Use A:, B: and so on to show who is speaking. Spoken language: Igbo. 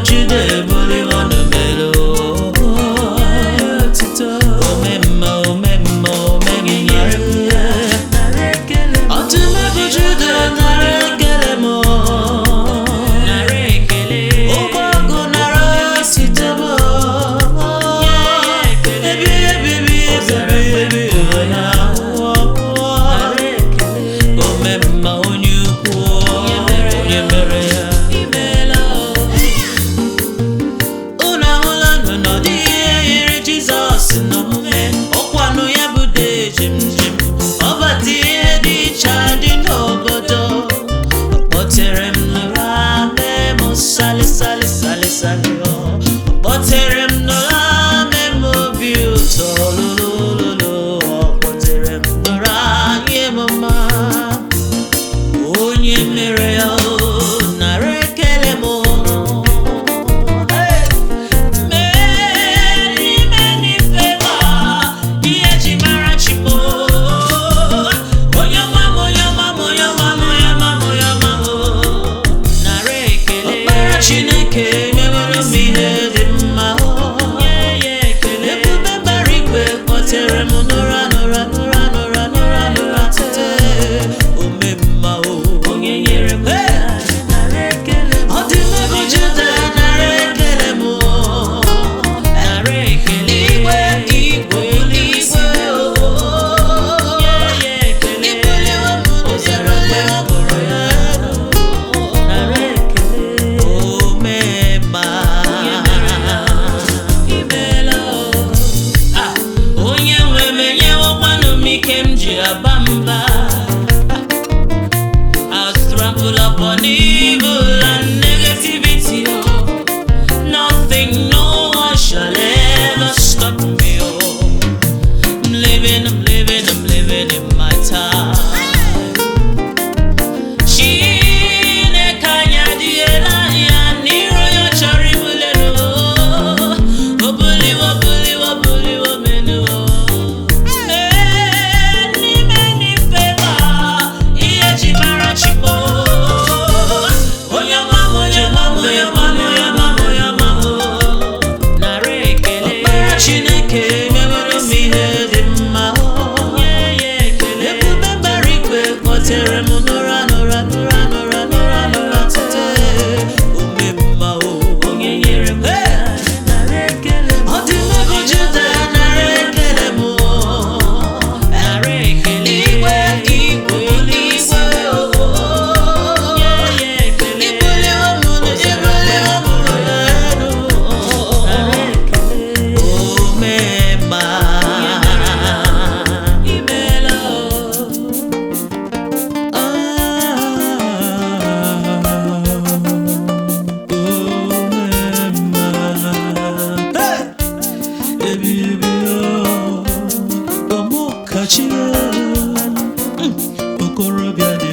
A: Juda ebuliwo n'omelu. Omemma, omemma, omemma. Ọdụm ebo Juda nara ekele m. Ụgbọ ọgụ nara otito m. Ebi ebi ebi ebi ebi na omemma onye ukwu onye mere ya. Unu ahụla nụ na ọ dịghị ihe yiri Jizọs n'omume ọkwanụ ya bụ dee jem jem ọbata ihe dị iche adị n'obodo ọ kpọtere m n'ụra mee m sali sali sali sali ọ kpọtere m n'ụra mee m obi ụtọ lolololo ọ kpọtere m n'ụra nye m mma onye mere ya o nara ekele m o. Hey! Many, many favor, ihe ji mara chi m o. Onye ọma m, onye ọma m, onye ọma m, onye ọma m, onye ọma m o. Nara ekele. Ọkpara Chineke emeworo m ihe dị mma o. Ebube mbara igwe kpọtere m n'ụra n'ụra n'ụra n'ụra n'ụra n'ụra tee. Omemma o. Onye nyere m Ọdụm ebo Juda nara ekele m o. Igwe igwe igwe o. Ibuliwe m ibuliwe m Omemma. Ah, onye nwe m enyewokwanụ m ike m ji aba mba. I'll trample upon evil and negativity. Oh. Nothing, no one shall ever stop me. Oh. I'm living, I'm living, I'm living in my time. Chineke anyị adịghịla anya n'iro ya chọrọ ibulelu. O buliwo, buliwo, buliwo menu. Many, many favor, ihe ji mara chi m. Onye ọma m, onye ọma m, onye ọma m, onye ọma m, onye ọma m. Ọkpara Chineke emeworo m ihe dị mma. Ebube mbara igwe kpọtere m n'ụra n'ụra n'ụra n'ụra n'ụra n'ụra tee. Omemma o. Onye nyere m. Ọdụm ebo Juda nara ekele m. Igwe igwe igwe o. Ibuliwe m ibuliwe m elu. Omemma.
B: Okorobịa dị